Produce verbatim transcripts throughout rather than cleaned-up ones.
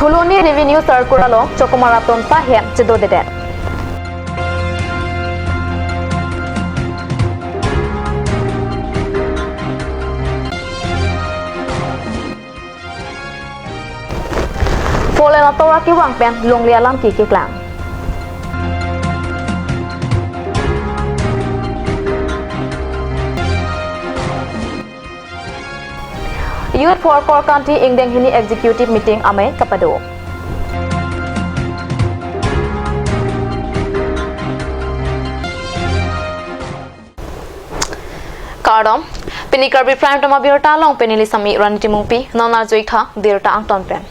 Phuloni Revenue Circle along chokomar atum sahem chedodedet. Four lane atovar kevang pen longle alam ke keklang. Youth for Korkanthi ingdeng hini executive meeting amei kapado. Kardom, pini Karbi Prime Time abirta along pen neli Sami Rani Timungpi, non arjuik tha birta angton pen.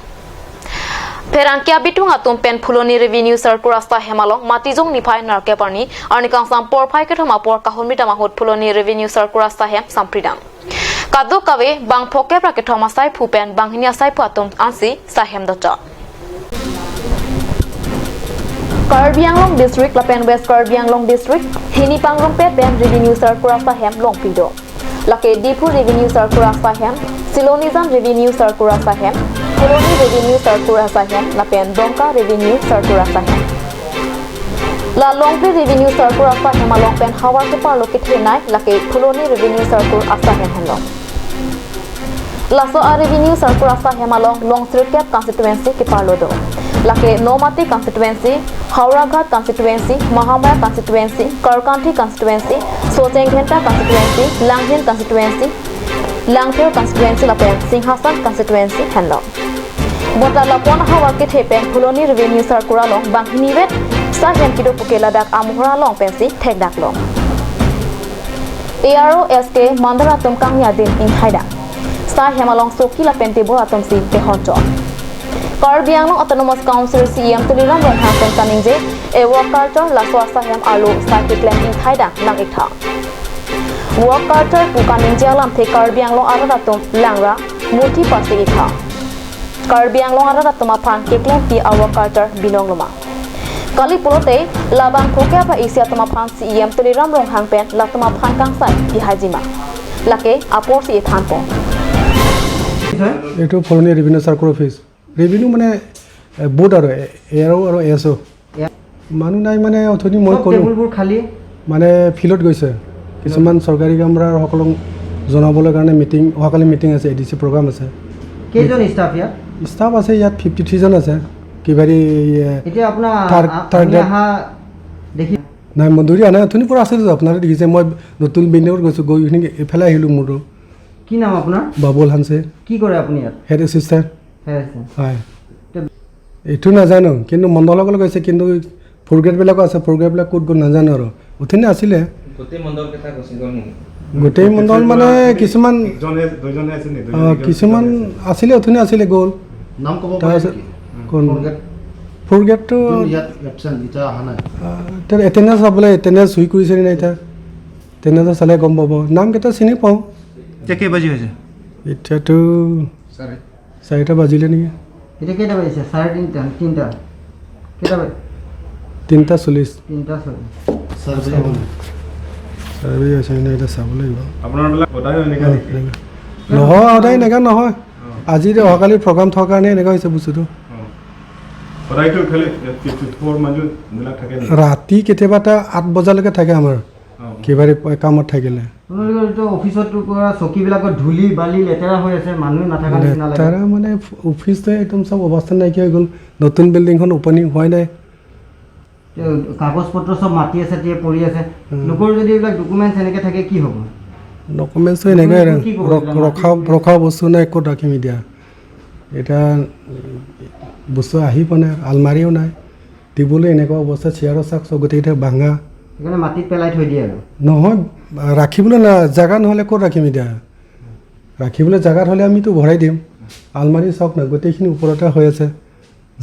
Pherangke abitung atum pen Phuloni Revenue Circle asahem along Matijong niphai nerkep arni, arni kangsam porphai kethom apor kahumri dam ahut Phuloni Revenue Circle asahem sampri dam. Kadokave bang phokep ra kethom asaiphu pen banghini asaiphu atum ansi sahem dochot. Karbi Anglong District lapen West Karbi Anglong District hini pangrumpet pen Revenue Circle asahem longpi do. Lake Diphu Revenue Circle asahem, Silonijan Revenue Circle asahem, Phuloni Revenue Circle asahem lapen Dongka Revenue Circle asahem. La longpri Revenue Circle asahem along pen havar keparlo kethenei lake Phuloni Revenue Circle asahem henlo. Laso a Revenue Circle asahem along long sirkep constituency keparlo do. Lake Nomati constituency, Howraghat constituency, Mahamaya constituency, Korkanthi constituency, Socheng Dhenta constituency, Langhin constituency, Langpher constituency lapen Singhason constituency henlo. Bonta lapu-an havar kethe pen Phuloni Revenue Circle along banghini vet sahem kedo puke ladak amohor along pensi thekdaklo. A R O S K mandar atum kangni adin ingthaidam. Sahem along soki lapen tebor atumsi kehon chot. Karbi Anglong Autonomous Council C E M Tuliram Ronghang pen kaningje, e work culture laso asahem arlo sai keklem ingthaidam nang-iktha. Work culture pu kaningje alamthe Karbi Anglong arat atum langra murthi pasi-iktha. Karbi Anglong arat atum aphan keklempi a work culture binong loma. Kali pulote labang phokep a isi atum aphan C E M Tuliram Ronghang pen latum aphan kangsai pihaijima. Lake aporsi ethanpon. এইটো ফলনি revenue circle office. Revenue মানে এ, বোৰ্ড আৰু এ আৰ অ' আৰু এছ অ'। এয়া। মানুহ নাই মানে অথনি মই চব ক'লো। টেবুলবোৰ খালী। মানে ফিল্ডত গৈছে, কিছুমান চৰকাৰী কামদাৰ সকলক জনাবলৈ কাৰণে মিটিং, অহাকালি মিটিং আছে, এ ডি চি প্ৰগ্ৰাম আছে। কেইজন ষ্টাফ ইয়াত? ষ্টাফ আছে ইয়াত ফিফটি থ্ৰীজন আছে। কিবাৰি, এ, এতিয়া আপোনাৰ টাৰ-, আ-, আমি টাৰ্গেট অহা দেখি নাই, মজদুৰি অহা নাই। অথনিৰ পৰা আছিলো, আপোনালোকে দেখিছে। মই নতুন বিল্ডিঙত গৈছো, গৈ কিনে এইফালে আহিলো মোৰো। কি নাম আপোনাৰ? বাবুল হানছে। কি কৰে আপুনি ইয়াত? Head assistant. Head assistant. হয়। তে- এইটো নাজানো, কিন্তু মণ্ডলসকলে কৈছে, কিন্তু ফ'ৰ গ্ৰেডবিলাকো আছে, ফ'ৰ গ্ৰেডবিলাক ক'ত গ'ল নাজানো আৰু। অথনি আছিলে। গোটেই মণ্ডল কেইটা গুচি গ'ল নেকি? গোটেই মণ্ডল মানে কিছুমান, একজনে, দুজনে আছে নেকি? অ, দুজনে, কিছুমান দুজনে আছে। আছিলে, অথনি আছিলে, গ'ল। নাম ক'ব পাৰে তাৰপিছত নেকি? কোন? Four grade. ফ'ৰ গ্ৰেডটো যোন ইয়াত এবচেণ্ট, এতিয়া অহা নাই। আ, তেওঁৰ এটেণ্ডেঞ্চ চাবলৈ, এটেণ্ডেঞ্চ চুই কৰিছে নে নাই এতিয়া? এটেণ্ডেঞ্চ চালে গম পাব। নামকেইটা চিনি পাওঁ। এতিয়া কেই বাজি হৈছে? এতিয়াতো চাৰে। চাৰিটা বাজিলে নেকি? এতিয়া কেইটা বাজিছে? চাৰে তিনিটা, তিনিটা। কেইটা বাজি-, তিনিটা চল্লিছ। তিনিটা চল্লিছ। চাৰে বাজি হোৱা নাই। চাৰে বাজি হৈছে নে নাই, এতিয়া চাব লাগিব। আপোনাৰবিলাক সদায় এনেকা অ, নেকি? এনেকা। নহয়, সদায় এনেকা নহয়। অ। আজি যে অহাকালি প্ৰগ্ৰাম থকাৰ কাৰণে এনেকা হৈছে বস্তুটো। অ। সদায়তো ইফালে ফিফটি ফ'ৰ মানুহ বিলাক থাকে নেকি? ৰাতি কেতিয়াবা এটা আঠ বজালৈকে থাকে আমাৰ। অ। কিবা কামত থাকিলে। আপোনালোকৰ এইটো অফিচতো পুৰা চকীবিলাকত ধূলি, বালি, লেতেৰা হৈ আছে, মানুহ নাথাকা নিচিনা লাগে। লেতেৰা মানে অফিচটো একদম চব অৱস্থা নাইকিয়া হৈ গ'ল। নতুন বিল্ডিংখন অপেনিং হোৱাই নাই। তে কাগজ পত্ৰ চব মাটি আছে, এতিয়া পৰি আছে। উম। লোকৰ যদি এইবিলাক ডকুমেণ্টছ এনেকে থাকে, কি হ'ব? ডকুমেণ্টছটো এনেকুৱাই আৰু। কি ক'ব ৰ-, এইবিলাক ৰখা, মাটি? ৰখা বস্তু নাই, ক'ত ৰাখিম এতিয়া? এতিয়া বস্তু আহি পোৱা নাই, আলমাৰীও নাই। দিবলৈ এনেকুৱা অৱস্থা, চেয়াৰৰ চাক চব গোটেইকেইটা ভাঙা। সেইকাৰণে মাটিত পেলাই থৈ দিয়ে আৰু। নহয়, ৰাখিবলৈ না, জেগা নহ'লে ক'ত ৰাখিম এতিয়া? ৰাখিবলৈ জেগা থ'লে আমিতো ভৰাই দিম। আলমাৰী চাওক না, গোটেইখিনি ওপৰতে হৈ আছে,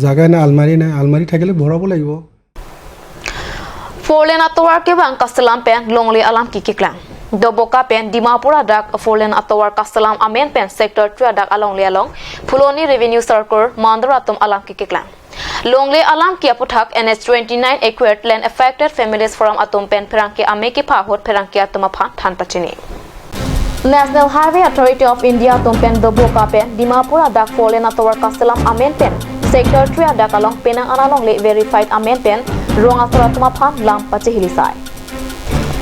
জেগা নাই, আলমাৰী নাই, আলমাৰী থাকিলে ভৰাব লাগিব। Four lane atovar kevang kaselam pen longle alam ke keklang. Doboka pen Dimapur adak four lane atovar kaselam amen pen sector three adak alongle along Phuloni Revenue Circle mandar atum alam ke keklang. Longle alam ke aputhak N H twenty-nine acquired land affected families forum atum pen pherangke amei kepha ahut pherangke atum aphan than pachini. National Highway Authority of India atum pen Doboka pen Dimapur adak four lane atovar kaselam amen pen Sector three adak along penang an alongle verified amen pen rong asor atum aphan lam pachehilisai.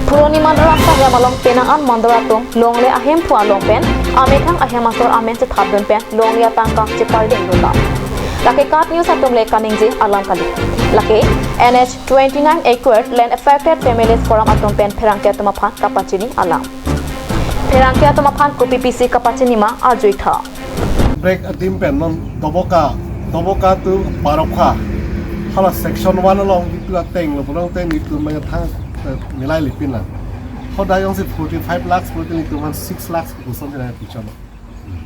Phuloni Mandal rasta hem along penang an mandal atum longle ahemphu along pen amethang ahem asor amen chethapdun pen longle atangka chepardengdun lam. Lake KAT News atum le kaningje alam kali. Lake N H twenty-nine Acquired Land Affected Families Forum atum pen pherangke atum aphan kapachini alam. Pherangke atum aphan kopi pisi kapachini ma arjuitha. Break adim pen non Doboka, Doboka to Parokha. Hala section one along itu ateng lo pulote nitum methang, eh, milai lipin lang. Hodai jongsi forty-five lakhs pulote nitum aphan six lakhs koson si nangpichot.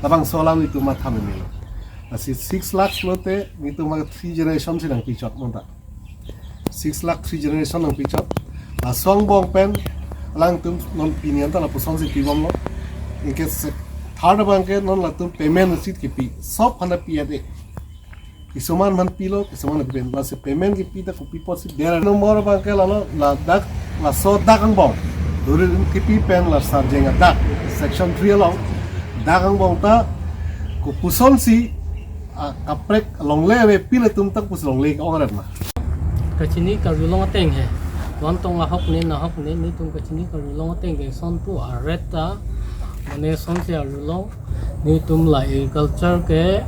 Labangso alam nitum matha meme lo. Lasi six lakhs pulote nitum aphan three generation si nangpichot monta. Six lakh three generation nangpichot. Laso angbong pen alangtum non pini anta lapuson si pibomlo. Anke se third abangke non latum payment receipt kipi. Sob hana pi ade. Kisuman aphan pilo, kisuman aphan pen. Lasi payment kipi ta kopi apotsi der number abangke lalo ladak, laso dak angbong. Duri kipi pen la Sarjeng adak section three along. Dak angbong ta kopuson si, ah, kaprek longle ave pil atum ta kopusi longle ke-ong aret ma. Kachini karjulong ateng he. Wan tong ahok ne nahok ne nitum kachini karjulong ateng ke son pu aret ta. Mane son si arjulong. Nitum la agriculture ke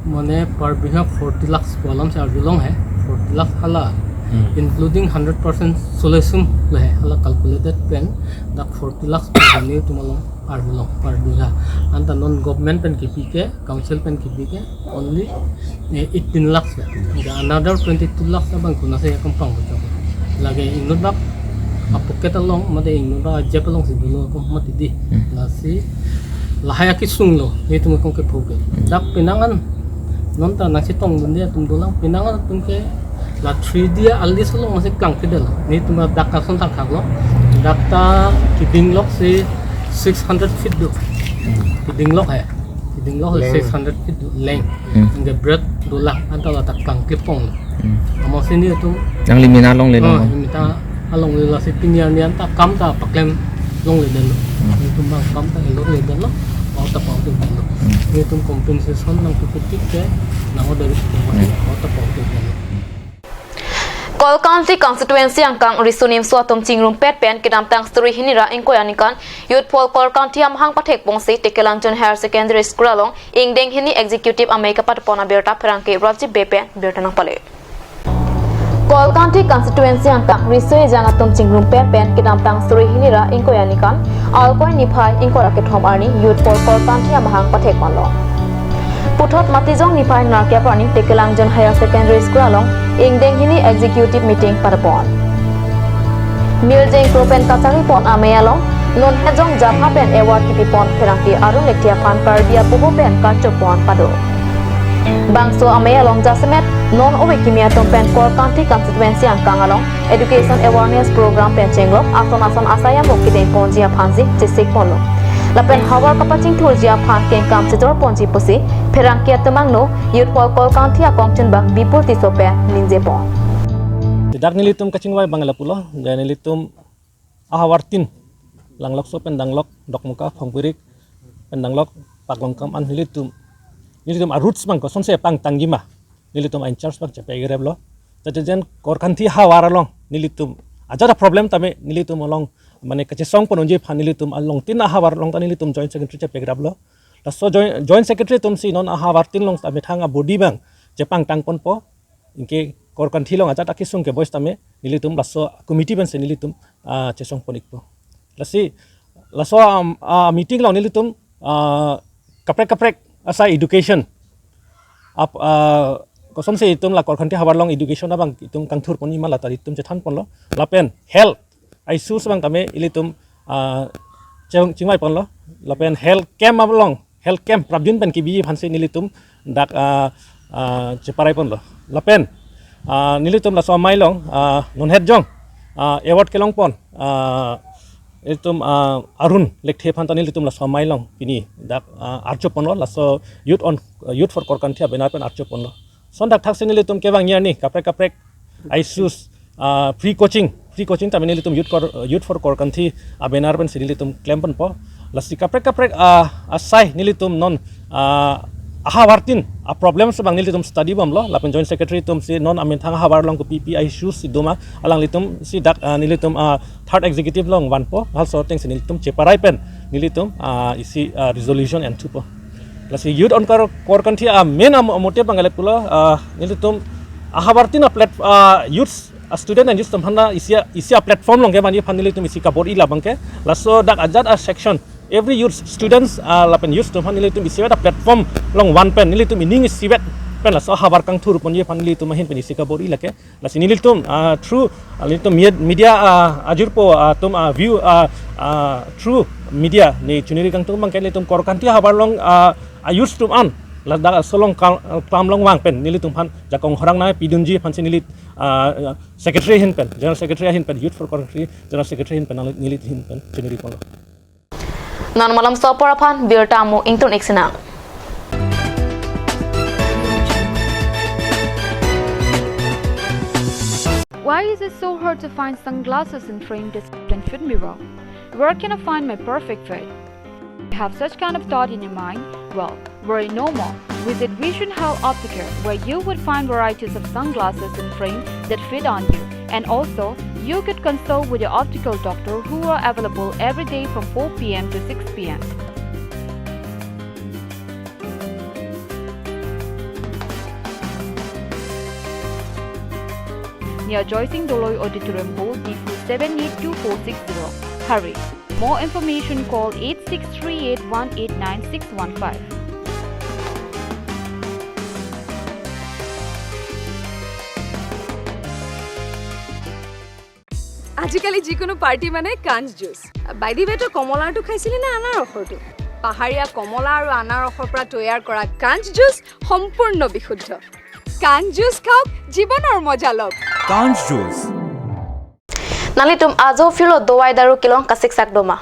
mane per bigha forty lakhs pu alam si arjulong he. Forty lakhs hala. Hmm. Including hundred percent solution le he. Hala calculated pen dak forty lakhs pu nitum along arjulong per bigha. Anta non government pen kipi ke, council pen kipi ke, only, eh, eighteen lakhs ya. Another twenty-two lakhs abang konatsi ya kempang betul. Lake inut bak a pocket along, mate inut bak a jeb along si dolo ko mati di. Hmm. Lasi lahai akisung lo, nitum akong kepho ke. Dak penang an, non ta nangchetongdun dia atum dolang, penang an atum ke la three D a list along masi klang kedel. Nitum dak kason thakthak lo. Dak ta keding lok si six hundred feet do. Hmm. Keding lok he. Keding lok he Leng. Six hundred feet do leng. Hmm. Anke breadth dolang anta la ta klang kepong. Hmm. Amatsi nitum nangli mena longle lo. Oh, mena alongle lasi pini arni anta kam ta paklem longle detlo. Hmm. Nitum bang kam ta longle detlo. Pau ta pau detlo. Hmm. Nitum compensation nangpipit tik ke nang order Hmm. pau ta pau detlo. Korkanthi constituency angkang riso nimso atum chingrumpet pen kedamtang suri hini ra ingkoi aningkan Youth for Korkanthi amahang pathekponsi Tekelangjun Higher Secondary School along ingdeng hini executive amei kapatpon abirta pherangke Rajiv Bey pen birta nangpale. Korkanthi constituency angkang riso ejang atum chingrumpet pen kedamtang suri hini ra ingkoi aningkan Alkoi niphai ingkoi ra kethom arni Youth for Korkanthi amahang pathekponlo. Puthot Matijong niphai nerkep arni Tekelangjun Higher Secondary School along ingdeng hini executive meeting patpon. Mirjeng Kro pen kacharipon amei along non hejong japha pen award kipipon pherangke Arun Lekthe aphan Karbi apoho pen karchopon pado. Bangso amei along jasemet non ove kimi atum pen Korkanthi constituency angkang along education awareness program pen chenglok ason ason asai amo kedengponji aphansi chesikponlo. Lapen havar kapachingthurji aphan kengkam chejorponji pusi pherangke atum angno Youth for Korkanthi akongchunbang Bipul Tisso pen ningjepon. Dak nelitum kachingvai abang lapulo, ja nelitum ahavartin, Langlokso pen Danglok, Dokmoka, Phongpirik pen Danglok, Paklongkam an nelitum, nelitum a roots abang kosonsi pangtangji ma, nelitum a in charge abang chepagreplo. Jajajen Korkanthi havar along nelitum ajat a problem tame nelitum along mane kachesongpon unji aphan nelitum along tin ahavar along ta nelitum joint secretary chepagreplo. Laso joint, joint secretary atumsi non ahavartin along ta methang a body abang chepangtangponpo. Anke Korkanthi along ajat akisung ke boys tame nelitum laso committee pensi nelitum, ah, chesongpon ikpo. Lasi laso, um, ah, meeting along nelitum, ah, kaprek kaprek asai education ap, ah, kosonsi itum la Korkanthi havar along education abang itum kangthurponji ma la ta itum chethanponlo. Lapen health issues abang tame ilitum, ah, cheng-, chingvaiponlo. Lapen health camp along, health camp prapjin pen kebi aphansi nelitum dak, ah, ah, cheparaiponlo. Lapen, ah, nelitum laso amei along, ah, non hejong, ah, award kelongpon, ah, ilitum, ah, Arun Lekthe aphan ta nelitum laso amei along pini dak, ah, archoponlo, laso Youth on, Youth for Korkanthi a-banner pen archoponlo. Lason thakthaksi nelitum kevangji arni kaprek kaprek issues, ah, free coaching, free coaching tame nelitum Youth Kor-, Youth for Korkanthi a-banner pensi nelitum klemponpo. Lasi kaprek kaprek, ah, asai nelitum non, ah, ahavartin a-problems abang nelitum study bomlo, lapen Joint Secretary atumsi non amethang ahavar along kopi pi a-issues si doma, alanglitumsi dak, ah, nelitum, ah, third executive along vanpo, halso atengsi nelitum cheparai pen nelitum, ah, isi, ah, resolution enthupo. Lasi youth on kor, korkanthi a-main a-motive abang le pulo, ah, nelitum ahavartin a-plat-, ah, youths, a-student and youths atum aphan isi a, isi a-platform along kevanji aphan nelitum isi kabor-i labang ke. Laso dak ajat a-section, every youth, students, ah, lapen youths atum aphan nelitum isi a-platform along van pen nelitum ining isivet pen laso ahavar kangthur ponji aphan nelitum ahin pen isi kabor-i lake. Lasi nelitum, ah, through, ah, nelitum mia-, media, ah, ajirpo, ah, atum, ah, view, ah, ah, through media ne chuniri kangtung abang ke nelitum korkanthi ahavar along, ah, a-youths atum an ladak laso along kal-, klam along vang pen nelitum aphan jakong horang nangpidunji aphansi neli, ah, ah, Secretary ahin pen, General Secretary ahin pen, Youth for Korkanthi General Secretary ahin pen, neli ahin pen chuniri ponlo. Non malomso apor aphan birta amo ingtun ik sinang. Why is it so hard to find sunglasses and frame that can fit me well? Where can I find my perfect fit? You have such kind of thought in your mind? Well, worry no more. Visit Vision Health Optical, where you would find varieties of sunglasses and frame that fit on you. And also, you could consult with your optical doctor who are available every day from four p m to six p m. Near Joysing Doloi Auditorium Hall, Diphu seven eight two four six zero. Hurry! More information, call eight six three eight one eight nine six one five. আজিকালি যিকোনো পাৰ্টি মানে কাঞ্চ juice. By the ৱে, তই কমলাৰটো খাইছিলি নে আনাৰসৰটো? পাহাৰীয়া কমলা আৰু আনাৰসৰ পৰা তৈয়াৰ কৰা কাঞ্চ জুচ সম্পূৰ্ণ বিশুদ্ধ। কাঞ্চ জুচ খাওক, জীৱনৰ মজা লওক। Kanj Juice. Nanglitum ajo phirlo dovai daru kelong kasiksak doma?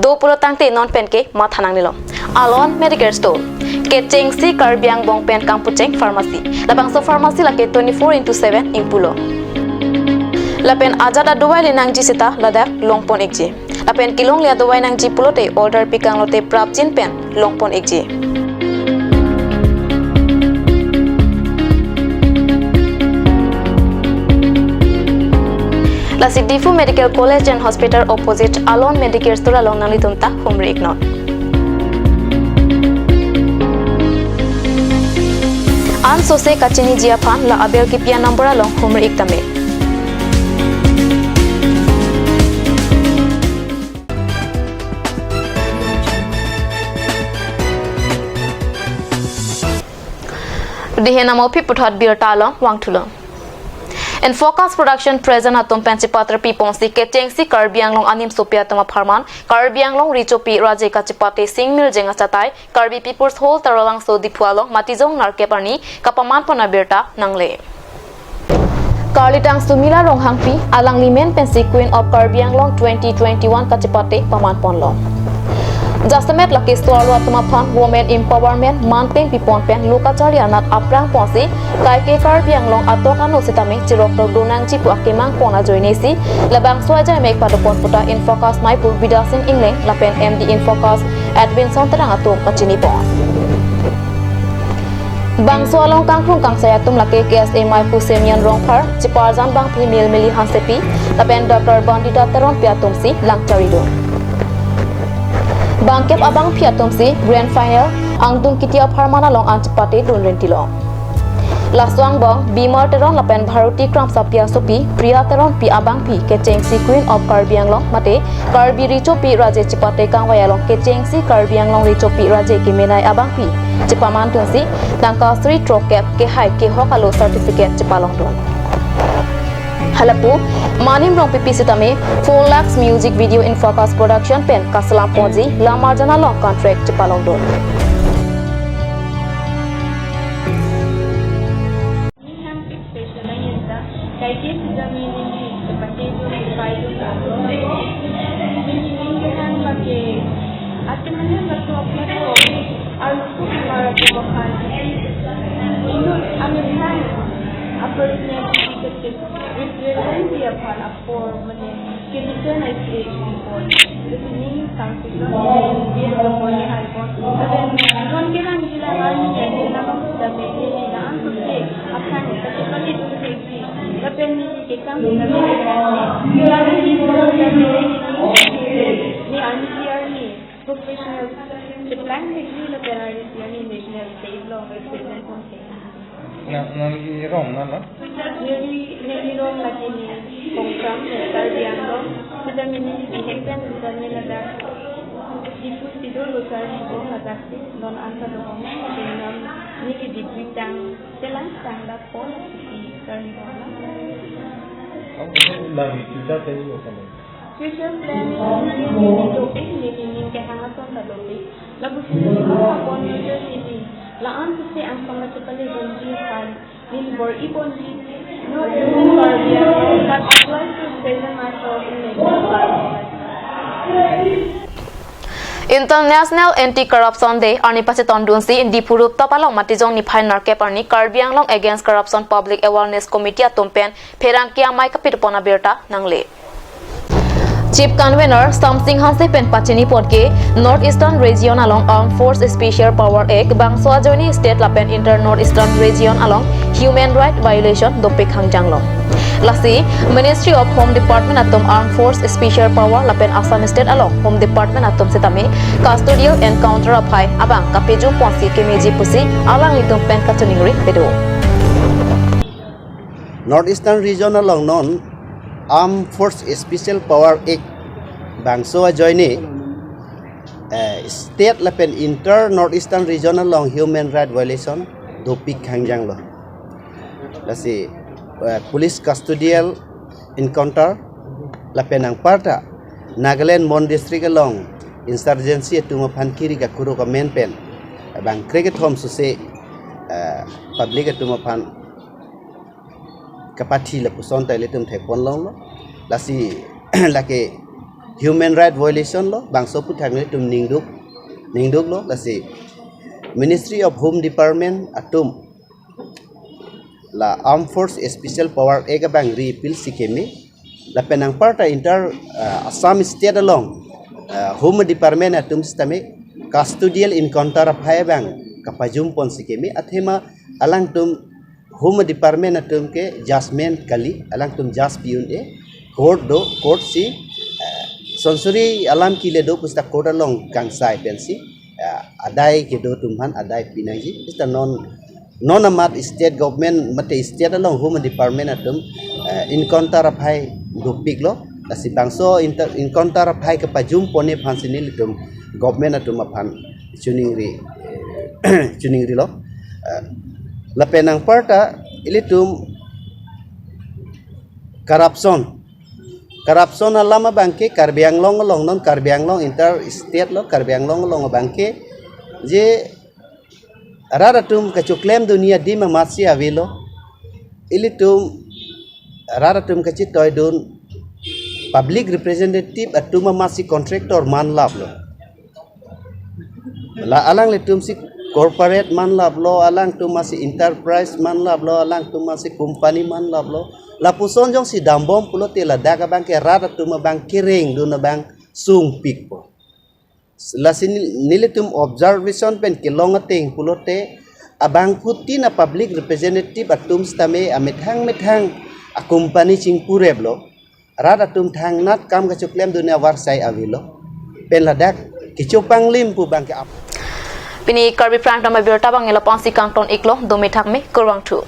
Do pulo tangte non pen ke matha nangnelo. Alon Medicare Store, kechengsi Karbi angbong pen kangpucheng pharmacy. Labangso pharmacy lake twenty-four into seven ingpulo. Lapen ajat adovai le nangji seta ladak longpon ikji. Lapen kelongle adovai nangji pulote order pikang lote prapjin pen longpon ikji. Lasi Diphu Medical College and Hospital opposite Alon Medicare Store along nanglitum ta humri iknon. Ansose kachiniji aphan la abel kipi a-number along humri ik tame. Dei he namo aphi puthot birta along vangthulo. Infocus Production present atum pen chepaterpi ponsi kechengsi Karbi Anglong animsopi atum apharman Karbi Anglong Richopi Raje kachepate singmil jeng achatai Karbi People's Hall Taralangso Diphu along Matijong nerkep arni kapaman pon abirta nangle. Karlitang Sumila Ronghangpi, alangli men pensi Queen of Karbi Anglong twenty twenty-one kachepate paman ponlo. Jasemet lake so-arlo atum aphan women empowerment man peng pipon pen lo kacharli anat aphrang ponsi kaike Karbi Anglong atok ano sitame chirok tok do nangji pu akemang pon ajoinesi labangso ajai mek padopon puta Infocus Maipur Bidyasing Engleng lapen M D Infocus Edwinson Terang atum pachini pon. Bangso along kangkrung kangsai atum lake K S A Maipur Semyon Rongphar, cheparjan bangphi Milmili Hansepi, lapen Doctor Bandita Teronpi atumsi lang charidun. Bangkep abangphi atumsi grand final angdung kiti apharman along an chepate dun rentilo. Laso angbong Bimar Teron lapen Bharati Kramsapi asopi Priya Teronpi abangphi kechengsi Queen of Karbi Anglong mate Karbi Richopi Raje chepate kangvai along kechengsi Karbi Anglong Richopi Raje kemenei abangphi chepaman dunsi tangka sri throkep kehai kehok alo certificate chepalongdun. Halapu Manim Rongpipi sitame four lakhs music video Infocus Production pen kaselam ponji lamarjan along contract chepalongdun. Ning hang fixation na yenta, kaike sejam ning fix ke pakai tu, pakai tu. Ning ning hang pakai, ati mana batu apa tu, alku mara tu bahan. Inu amin hang, apa ni, represent dia pun apa mene, ke desain ai creation pun. Jadi ning sampai tu, dia tu boleh hal pun. Tapi non ke hang Arni ahin nangam sitame neli la-an pusi aphan kachepale dunthekji. Lapen neli kekam sitame neli, neli neli sitame neli neli arnisi arni professional cheplang thekji lapen arnisi arni national stage along represent ponthekji. Na, nangli rong na, na? Neli, neli rong lake ne Kongkram, Karbi Anglong. Sitame neli bihek pen sitame ladak Diphu si dolo, sar si dolo, ladak si non anta dolo. Neli degree tang chelang tang dak pon si sar ni dolo. Kamu itu lagi cerita tadi apa nih? Future plan neli, neli dopik, neli ning kehang ason ta dopik. Lapusi neli apon future neli la-an pusi angsong kachepale dunji aphan neli bor-i ponji. Not only Karbi Anglong, but applies to present myself in the Karbi. International Anti-Corruption Day arni pachetongdunsi Diphu rooftop along Matijong niphai nerkep arni Karbi Anglong Against Corruption Public Awareness Committee atum pen pherangke amei kapitpon abirta nangle. Chief Convener Samsing Hanse pen pachini apot ke North Eastern Region along Armed Force Special Power Act bangso ajoine state lapen inter North Eastern Region along human right violation dopik hangjanglo. Lasi Ministry of Home Department atum Armed Force Special Power lapen Assam State along Home Department atum sitame custodial encounter aphai abang kapejum ponsi kemeji pusi alanglitum pen kachiningri pedo. North Eastern Region along non Armed Force Special Power Act bangso ajoine, eh, state lapen inter North Eastern Region along human right violation dopik hangjanglo. Lasi, eh, police custodial encounter lapen anparta Nagaland Mon District along insurgency atum aphan kiri kakuruk amen pen bang krekethom suse, eh, public atum aphan kapathi lapuson ta ilitum thekpon longlo. Lasi lake human right violation lo, bangso aphuthak ilitum ningduk, ningduklo. Lasi Ministry of Home Department atum la Armed Force Special Power Act abang repeal si keme, lapen anparta inter, uh, Assam State along, uh, Home Department atum sitame custodial encounter aphai abang kapajum ponsi keme, athema alangtum Home Department atum ke judgment kali, alangtum judge pi un-e, court do, court si, eh, sonsuri alam kile do pusita court along kangsai pensi, eh, adai kedo atum aphan adai pinangji. Pusita non, non amat state government mate state along Home Department atum, eh, encounter aphai dopiklo. Lasi bangso inter-, encounter aphai kapajum ponji aphansi nelitum government atum aphan chiningri, chiningrilo. Eh, lapen anparta ilitum corruption, corruption alam abangke Karbi Anglong along non, Karbi Anglong inter state lo, Karbi Anglong along abangke je rat atum kachoklemdunji adim amatsi avelo. Ilitum rat atum kachetoidun public representative atum amatsi contractor manlaplo. La alanglitum si corporate manlaplo, alangtum amatsi enterprise manlaplo, alangtum amatsi company manlaplo. Lapuson jongsi dambom pulote ladak abangke rat atum abang kerengdun abang sungpikpo. Lasi nel-, nelitum observation pen kelong ateng pulote abangphutin a public representative atum sitame amethang methang a company chingpureplo. Rat atum thangnat kam kachoklemdun avarsai avelo. Pen ladak kechopanglim pu abangke ap. Pini Karbi Prime Time abirta abang ila ponsi kangton-iklo, dome thakme, kurvangthu.